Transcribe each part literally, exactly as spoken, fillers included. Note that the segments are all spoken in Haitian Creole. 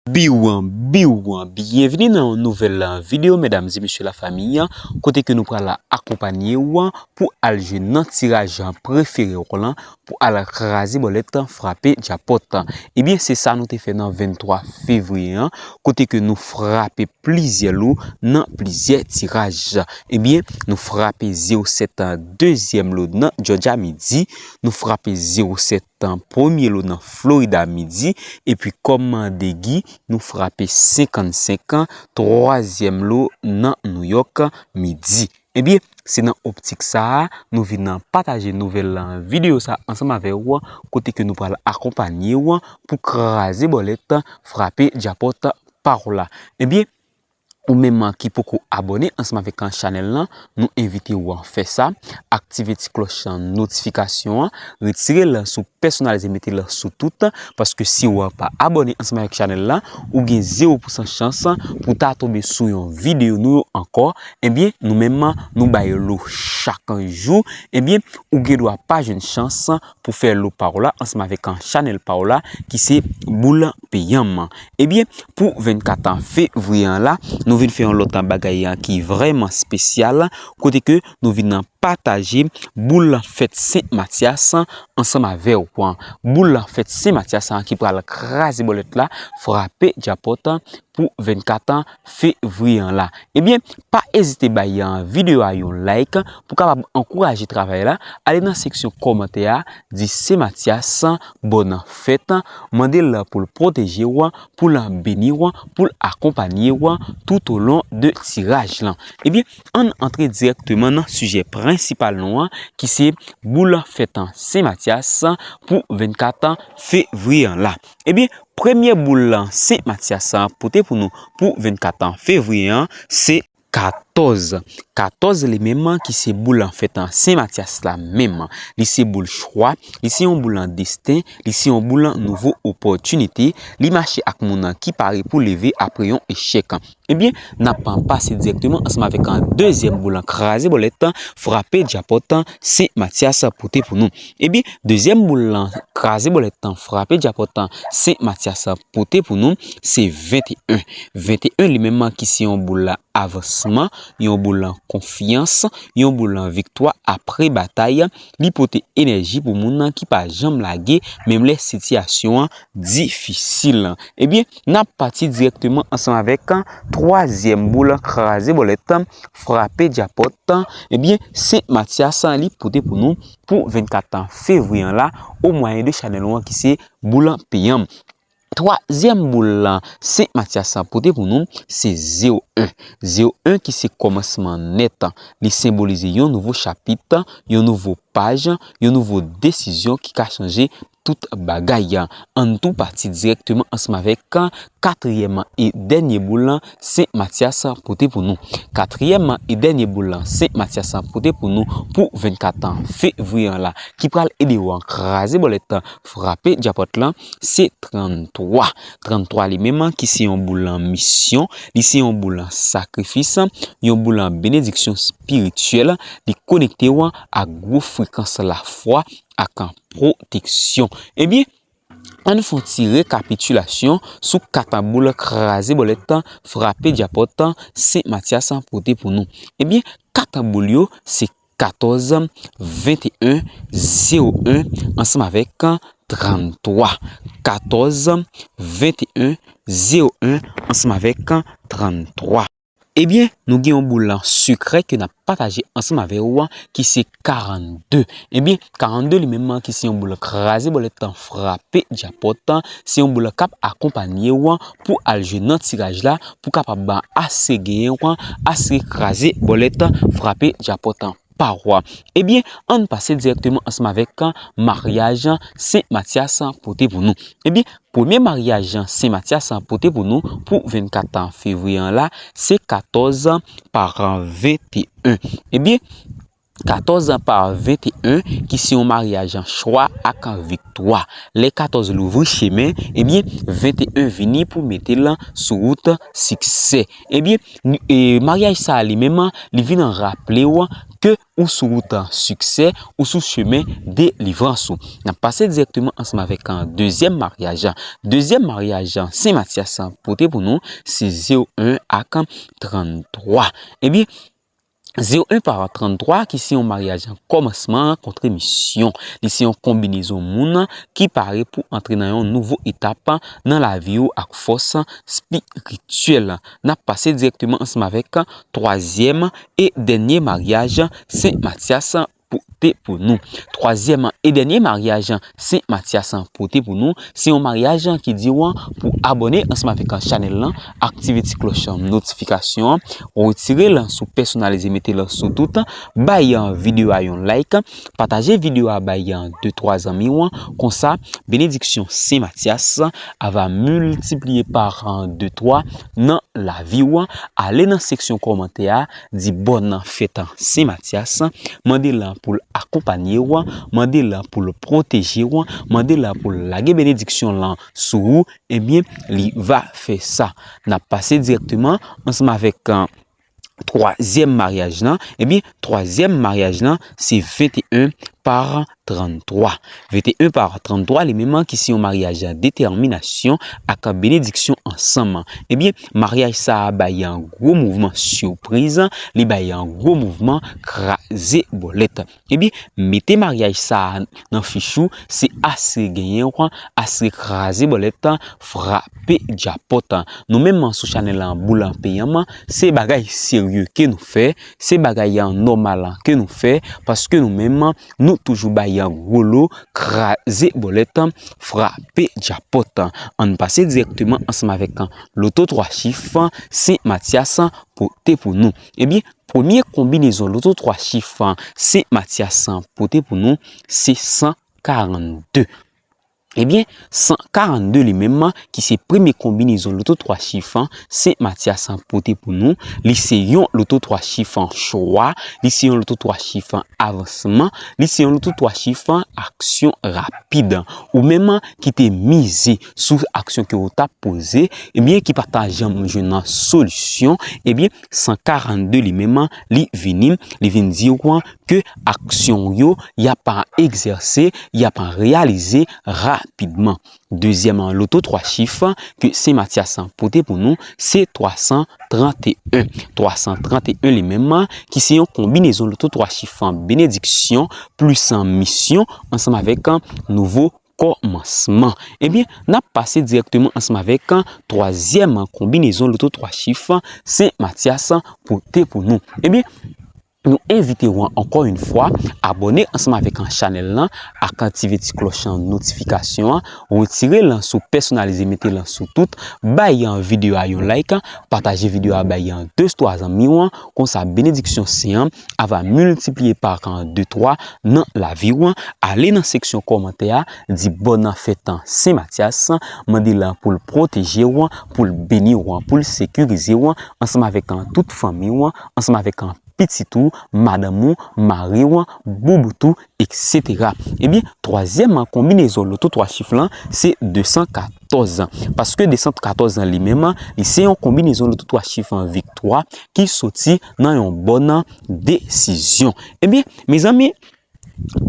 Biw, biw, byenvini nan yon nouvèl videyo, medam e mesye lafanmi, kote ke nou pral akonpanye w pou al jwe nan tiraj prefere w lan, pou al kraze bòlèt, frape djapòt. Ebyen, se sa nou te fè nan venntwa fevriye an, kote ke nou frape plizyè lo nan plizyè tiraj. Ebyen, nou frape zewo sèt an dezyèm lo nan Georgia midi, nou frape zewo sèt an premye lo nan Florida midi, epi kòm degi, nou frape senkannsenk an twazyèm lo nan New York midi. Ebyen, se nan optik sa a, nou vin pataje nouvèl videyo sa a ansanm avè w, kote ke nou pral akonpanye w pou kraze bòlèt, frape djapòt pa w la. Ebyen, ou menm ki poko abòne ansanm avèk chanèl lan, nou envite w fè sa, aktive ti klòch notifikasyon an, retire l sou pèsonalize, mete l sou tout, paske si w pa abòne ansanm avèk chanèl la, ou gen zewo pousan chans pou ta tonbe sou yon videyo nou yo ankò. Ebyen, nou menm, nou bay lo chak jou. Ebyen, ou gen dwa pa jwenn chans pou fè lo pa w la ansanm avèk chanèl pa w la ki se Boul Peyanm. Ebyen, pou vennkat fevriye an la, nou vin fè yon lòt bagay ki vrèman espesyal, kote ke nou vin pataje boul fèt Sen Matyas ansanm avè w. Boul fèt Sen Matyas ki pral kraze bòlèt la, frape djapòt pou vennkat fevriye an la. Ebyen, pa ezite bay videyo a yon like pou kapab ankouraje travay la. Ale nan seksyon kòmantè a, di Sen Matyas bòn fèt, mande l pou l pwoteje w, pou l beni w, pou l akonpanye w tout au long de tiraj lan. Ebyen, ann antre dirèkteman nan sijè prensipal nou an, ki se boul fèt Sen Matyas pou vennkat fevriye an la. Ebyen, premye boul Sen Matyas pote pou nou pou vennkat fevriye an, se katòz. Katòz li menm ki se boul fèt Sen Matyas la menm. Li se boul chwa, li se yon boul desten, li se yon boul nouvo opòtinite, li mache ak moun ki pare pou leve apre yon echèk. Ebyen, n ap pase dirèkteman ansanm avèk dezyèm boul kraze bòlèt, frape djapòt Sen Matyas pote pou nou. Ebyen, dezyèm boul kraze bòlèt, frape djapòt Sen Matyas pote pou nou, se venteyen. Venteyen li menm ki se yon boul avansman, yon boul konfyans, yon boul viktwa apre batay. Li pote enèji pou moun ki pa janm lage, menm lè sitiyasyon an difisil. Ebyen, n ap pati dirèkteman ansanm avèk twazyèm boul kraze bòlèt, frape djapòt. Ebyen, Sen Matyas li pote pou nou pou vennkat fevriye an la, o mwayen de chanèl ou an ki se Boul Peyanm. Twazyèm boul Sen Matyas pote pou nou, se zewo en. Zewo en ki se kòmansman nèt. Li senbolize yon nouvo chapit, yon nouvo paj, yon nouvo desizyon ki ka chanje tout bagay. Ann tou pati dirèkteman ansanm avèk katriyèm e dènye boul Sen Matyas pote pou nou. Katriyèm e dènye boul Sen Matyas pote pou nou pou vennkat fevriye an la, ki pral ede w kraze bòlèt, frape djapòt lan, se tranntwa. Tranntwa li menm ki se yon boul misyon, li se yon boul sakrifis, yon boul benediksyon espirityèl, li konekte w ak gwo frekans lafwa ak pwoteksyon. Ebyen, ann fè yon ti rekapitilasyon sou kat boul kraze bòlèt, frape djapòt Sen Matyas pote pou nou. Ebyen, kat boul yo se katòz, venteyen, zewo en ansanm avèk tranntwa. Katòz, venteyen, zewo en ansanm avèk tranntwa. Ebyen, nou gen yon boul sekrè ke n ap pataje ansanm avè w, ki se karannde. Ebyen, karannde li menm ki se yon boul kraze bòlèt, frape djapòt, se yon boul k ap akonpanye w pou al jwe nan tiraj la, pou kapab asire genyen w, asire kraze bòlèt, frape djapòt pa w. Ebyen, ann pase dirèkteman ansanm avèk maryaj Sen Matyas pote pou nou. Ebyen, premye maryaj Sen Matyas pote pou nou pou vennkat fevriye an la, se katòz pa venteyen. Ebyen, katòz pa venteyen, ki se yon maryaj chwa ak viktwa. Lè katòz louvri chemen, ebyen, venteyen vini pou mete l sou wout siksè. Ebyen, n-, e, maryaj sa a li menm, li vin raple w ke ou sou wout siksè, ou sou chemen delivrans ou. N ap pase dirèkteman ansanm avèk, an, dezyèm maryaj. Dezyèm maryaj Sen Matyas pote pou nou, se zewo en ak tranntwa. Ebyen, zewo en pa tranntwa, ki se yon maryaj kòmansman kontre misyon. Li se yon konbinezon moun ki pare pou antre nan yon nouvo etap nan lavi w ak fòs espirityèl. N ap pase dirèkteman ansanm avèk twazyèm e dènye maryaj Sen Matyas pote pou nou. Twazyèm e dènye maryaj Sen Matyas pote pou nou, se yon maryaj ki di w pou abòne ansanm avèk chanèl lan, aktive ti klòch notifikasyon an, retire l sou pèsonalize, mete l sou tout, bay videyo a yon like, pataje videyo a bay de twa zanmi w, konsa benediksyon Sen Matyas a va miltipliye pa de twa nan lavi w. Ale nan seksyon kòmantè a, di bòn fèt Sen Matyas, mande l pou l akonpanye w, mande l pou l pwoteje w, mande l pou l lage benediksyon lan sou ou, ebyen, li va fè sa. N ap pase dirèkteman ansanm avèk, an, twazyèm maryaj lan. Ebyen, twazyèm maryaj lan, se venteyen pa tranntwa. Venteyen pa tranntwa, li menm, ki se yon maryaj detèminasyon ak benediksyon ansanm. Ebyen, maryaj sa a bay yon gwo mouvman sipriz, li bay yon gwo mouvman kraze bòlèt. Ebyen, mete maryaj sa a nan fich ou, se asire genyen w, asire kraze bòlèt, frape djapòt. Nou menm sou chanèl lan Boul Peyam, se bagay serye ke nou fè, se bagay nòmal ke nou fè, paske nou menm, nou toujou bay gwo lo, kraze bòlèt, frape djapòt. Ann pase dirèkteman ansanm avèk loto twa chif Sen Matyas pote pou nou. Ebyen, premye konbinezon loto twa chif Sen Matyas pote pou nou, se san karannde. Ebyen, san karannde li menm, ki se premye konbinezon loto twa chif Sen Matyas pote pou nou, li se yon loto twa chif chwa, li se yon loto twa chif avansman, li se yon loto twa chif aksyon rapid. Ou menm ki te mize sou aksyon ke w t ap poze, ebyen, ki pa ta janm jwenn solisyon, ebyen, san karannde li menm, li vini, li vin di w ke aksyon w yo, y ap egzèse, y ap reyalize rapidman. Dezyèm loto twa chif ke Sen Matyas pote pou nou, se twa san tranteyen. Twa san tranteyen li menm, ki se yon konbinezon loto twa chif benediksyon plis misyon ansanm avèk nouvo kòmansman. Ebyen, n ap pase dirèkteman ansanm avèk twazyèm konbinezon loto twa chif Sen Matyas pote pou nou. Ebyen, nou envite w ankò yon fwa, abòne ansanm avèk chanèl lan ak aktive ti klòch notifikasyon an, retire l sou pèsonalize, mete l sou tout, bay videyo a yon like, pataje videyo a bay de twa zanmi w, konsa benediksyon Sen an a va miltipliye pa de twa nan lavi w. Ale nan seksyon kòmantè a, di bòn fèt Sen Matyas, mande l pou l pwoteje w, pou l beni w, pou l sekirize w, ansanm avèk tout fanmi w, ansanm avèk pitit ou, madanm ou, mari w, boubout ou, etsetera. Ebyen, twazyèm konbinezon loto twa chif lan, se de san katòz. Paske de san katòz lan li menm, li se yon konbinezon loto twa chif viktwa ki soti nan yon bòn desizyon. Ebyen, mezanmi,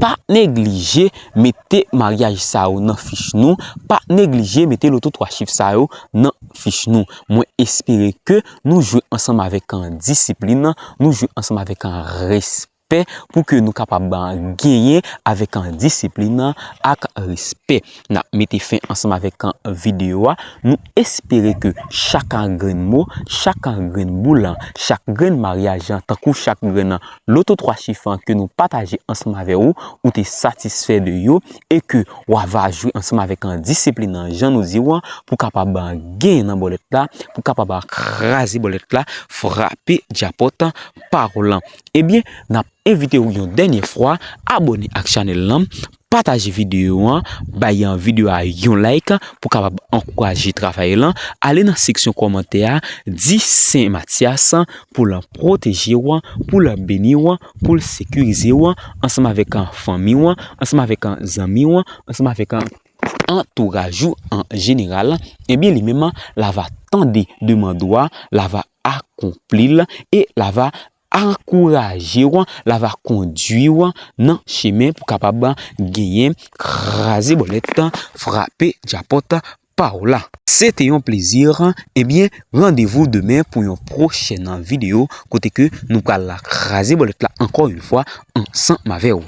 pa neglije mete maryaj sa yo nan fich nou, pa neglije mete loto twa chif sa yo nan fich nou. Mwen espere ke nou jwe ansanm avèk disiplin, nou jwe ansanm avèk respè pou ke nou kapab genyen avèk disiplin ak respè. N ap mete fen ansanm avèk videyo a. Nou espere ke chak grenn mo, chak grenn boul, chak grenn maryaj, tankou chak grenn loto twa chif ke nou pataje ansanm avè ou, ou te satisfè de yo, e ke w a va jwe ansanm avèk disiplin nan jan nou di w, pou kapab genyen nan bòlèt la, pou kapab kraze bòlèt la, frape djapòt pa w lan. Ebyen, n ap envite w yon dènye fwa, abòne ak chanèl lan, pataje videyo an, bay videyo a yon like pou kapab ankouraje travay lan, ale nan seksyon kòmantè a, di Sen Matyas pou l pwoteje w, pou l beni w, pou l sekirize w, ansanm avèk fanmi w, ansanm avèk zanmi w, ansanm avèk antouraj ou an jeneral. Ebyen, li menm, l a va tande demann ou a, l a va akonpli l, e l a va ankouraje w, l ava kondui w nan chemen pou kapab genyen kraze bòlèt, frape djapòt pa w la. Se te yon plezi. Ebyen, randevou demen pou yon pwochèn videyo kote ke nou pral kraze bòlèt la ankò yon fwa ansanm avè w.